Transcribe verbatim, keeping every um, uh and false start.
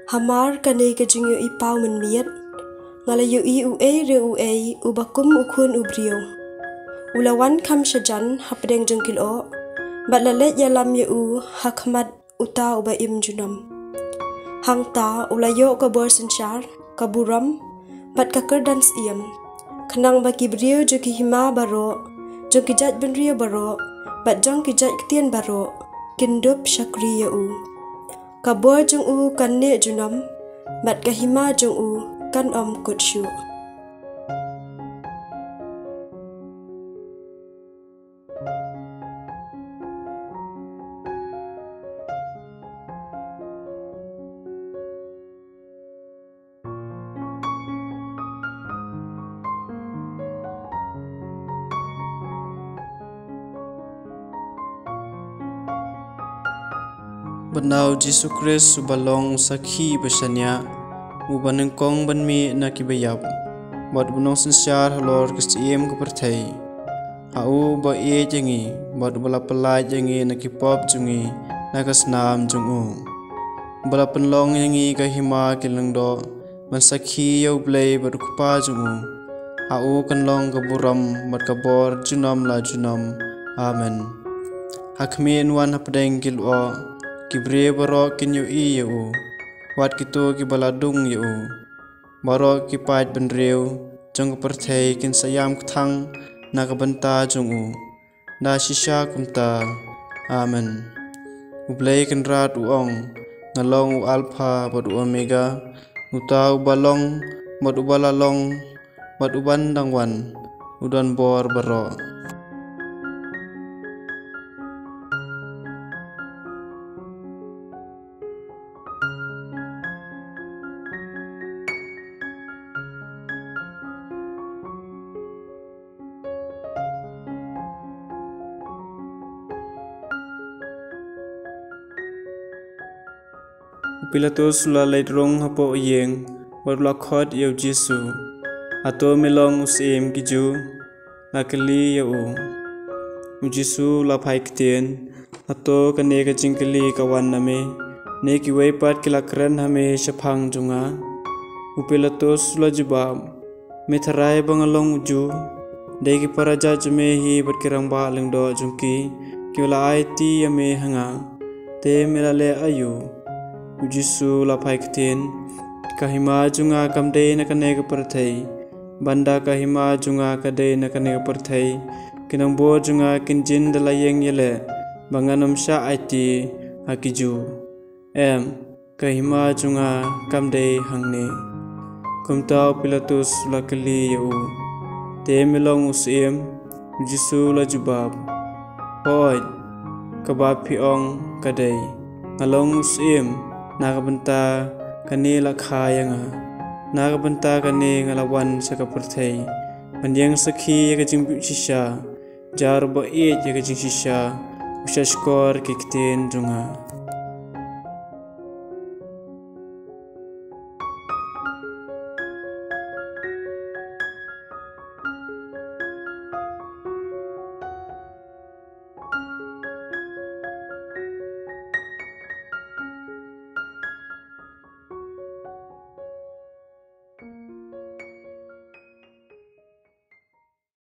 Hamar kane ka jingïohi paw mynmiet, nga la ïohi uei re uei uba kum u Khun u briew. U la wan kham shajan hapdeng jong ki lyoh, bad la leit ïalam ïa u ha khmat uta uba im junom. Hangta u la ïoh ka bor synshar, ka burom, bad ka kyrdan syiem, khnang ba ki briew jong ki hima baroh, jong ki jaitbynriew baroh, bad jong ki jaitktien baroh, kin dup shakri ïa u. Ka bor jong u kan neh junom, bad ka hima jong u kan ym kut shuh. Bad na u Jisu Khrist uba long u sakhi bashaniah, uba nyngkong ban mih na kiba ïap, bad uba nongsynshar halor ka syiem ka pyrthei. Ha u ba ïeit ïa ngi, bad uba la pyllait ïa ngi na ki pop jong ngi, na ka snam jong u. Uba la pynlong ïa ngi ka hima ki lyngdoh, ban sakhi ïa u Blei bad u Kpa jong u. Ha u kan long ka burom bad ka bor junom la junom. Amen. Ha khmih un wan hapdeng ki lyoh, ki briew baroh kin ïohi ïa u. Wat kito kiba la dung ïa u. Baroh ki paid bynriew jong ka pyrthei kin sa ïam kthang na ka bynta jong u. Da shisha kumta. Amen. U Blei Kynrad u ong, nga long u Alpha bad u Omega, uta uba long, bad uba la long, bad uban dang wan, u don bor baroh. U Pilatus u la leit rung hapoh ïing, bad u la khot ïa u Jisu. Hato me long u Syiem ki Jiw? La kylli ïa u. U Jisu u la phai ktien, hato kane ka jingkylli ka wan na me, ne kiwei pat ki la kren ha me shaphang jong nga? U Pilatus u la jubab, me tharai ba nga long u Jiw? Dei ki para jait jong me hi bad ki rangbah lyngdoh jong ki, ki la aiti ïa me ha nga. Te me la leh aïu? U Jisu u la phai ktien, ka hima jong nga kam dei na kane ka pyrthei. Bad da ka hima jong nga ka dei na kane ka pyrthei, ki nongbor jong nga kin jin da la ïeng ïaleh, ba ngan ym shah aiti ha ki Jiw. Em, ka hima jong nga kam dei hangne. Kumta u Pilatus u la kylli ïa u, te me long u Syiem? U Jisu u la jubab, hooid, kaba phi ong ka dei. Nga long u Syiem, na ka bynta kane la kha ïa nga. Na ka bynta kane nga la wan sha ka pyrthei, ban ïeng sakhi ïa ka jingbuh shisha. Jar ba ïeit ïa ka jingshisha, u shahshkor ki ktien jong nga.